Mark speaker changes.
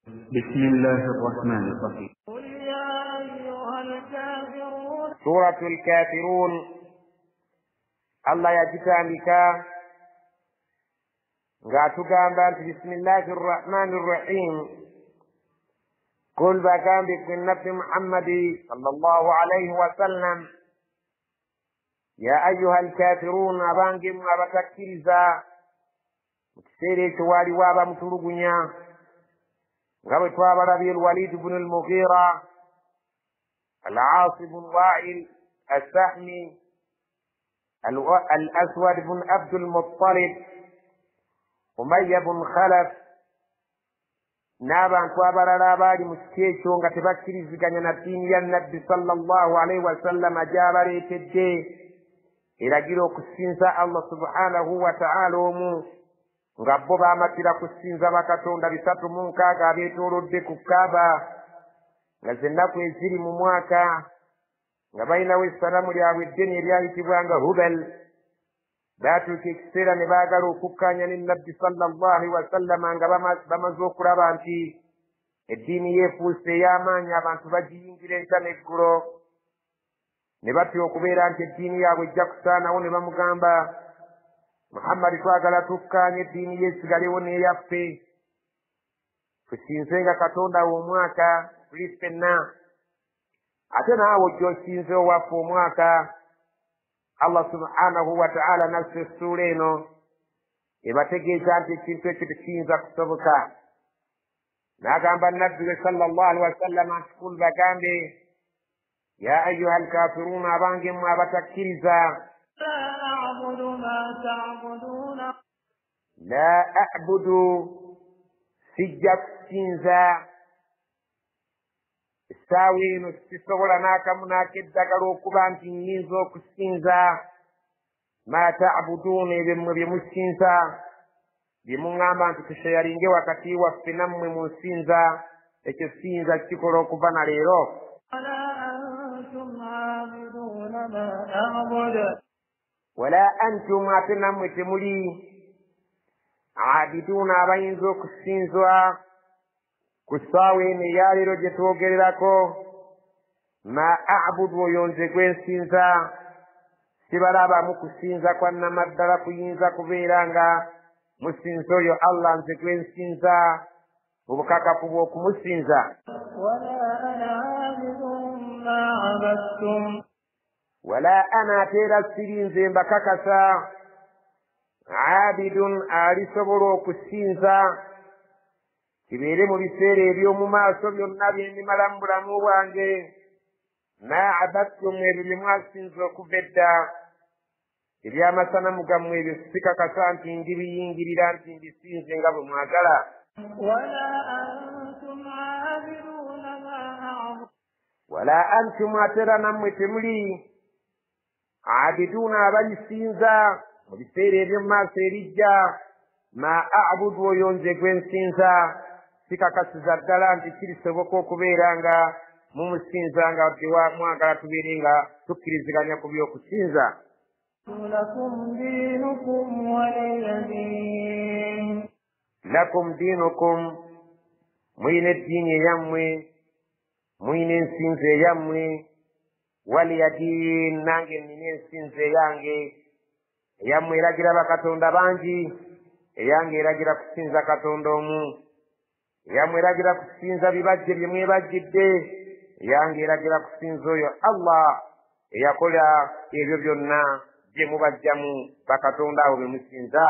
Speaker 1: بسم الله الرحمن الرحيم.
Speaker 2: قل يا أيها الكافرون.
Speaker 3: سورة الكافرون Allah yagitandika ng'atugamba nti bismillahi rrahmani rrahim. Kul, bagambe gwe Nabbi Muhammadi sallallahu alaihi wasallam, ya ayuha alkafirun, abange mmwe abatakkiriza. Mu kiseera ekyo waaliwo abamutulugunya nga bwe twabalabye Alwalid bnu Almughira, Alaasi bnu Wail Assahmi, Al-Aswad bun Abdul Muttalib, Umayya bun Khalaf n'abantu abalala abaali mu kiti ekyo nga tebakkiriziganya na ddiini ya Nabbi sallallahu alaihi wasallama gy'abaleetedde eragira okusinza Allah subhanahu wa ta'ala omu, nga bo baamatira kusinza bakatonda 360 abeetoolodde ku Kaaba, nga zennaku eziri mu mwaka nga balinawo essanamu lyabwe eddene eryayitibwanga Hubal. Baatuuka ekiseera ne baagala okukkaanya ne Nabbi sallallahu alaihi wasallama nga bamaze okulaba nti eddiini yeefuuse ey'amaanyi, abantu bagiyingira enkya n'eggulo, ne batya okubeera nti eddiini yaabwe ejja kusaanawo. Ne bamugamba, Muhammadi, twagala tukkaanye eddiini ye esigalewo n'eyaffe, tusinzenga Katonda wo omwaka tuli ffenna, ate naawe ojja osinze owaffe omwaka. Allah subhanahu wa ta'ala nassa essuula eno ebategeeza nti ekintu ekyo tekiyinza kusoboka. N'agamba Nabbi we sallallahu alaihi wasallama nti kul, bagambe ya ayuha alkafiruna, abange mmwe abatakkiriza,
Speaker 2: La a'budu ma ta'buduna,
Speaker 3: la a'budu, sijja kusinza essaawa eno, sisobola n'akamu n'akeddagala okuba nti nnyinza okusinza ma ta'buduuna, ebyo mmwe bye musinza, bye muŋŋamba nti tusheyalinge wakati waffe nammwe mu nsinza, ekyo siyinza kukikola okuva na leero.
Speaker 2: Wala antum aabiduna ma a'budu,
Speaker 3: wala antum, ate nammwe temuli aabiduuna, abayinza okusinzwa ku ssaawa eno eyaleero gye twogererako. Ma a'budu, oyo nze gwe nsinza, sibalabamu kusinza kwa nnamaddala kuyinza kubeera nga musinza oyo Allah nze gwe nsinza mu bukakafu bw'okumusinza.
Speaker 2: Wala ana aabidun ma abadtum,
Speaker 3: wala ana, ate era siri nze mbakakasa aabidun, alisobola okusinza kibeere mu biseera eby'omu maaso byonna bye ndimala mu bulamu bwange, ma abadtum, ebyo bye mwasinza okuva edda, ebyamasanamu gammwe ebyo sikakasa nti ndibiyingirira nti mbisinze nga bwe mwagala.
Speaker 2: Wala antum aabiduna ma a'budu,
Speaker 3: wala antum, ate era nammwe temuli aabiduuna, abalisinza mu biseera eby'omu maaso erijja, ma a'budu, oyo nze gwe nsinza, sikakasiza ddala nti kirisoboka okubeera nga mumusinza nga mwagala tubeere nga tukkiriziganya ku by'okusinza.
Speaker 2: Lakum diinukum waliya diin,
Speaker 3: lakum diinukum, muyina eddiini eyammwe, muyina ensinza eyammwe, waliya diin, nange nnina ensinza eyange. Eyammwe eragira bakatonda bangi, eyange eragira kusinza Katonda omu. Eyammwe eragira kusinza bibajje bye mwebajjidde, eyange eragira kusinza oyo Allah eyakola ebyo byonna bye mubajjamu bakatonda abo be musinza.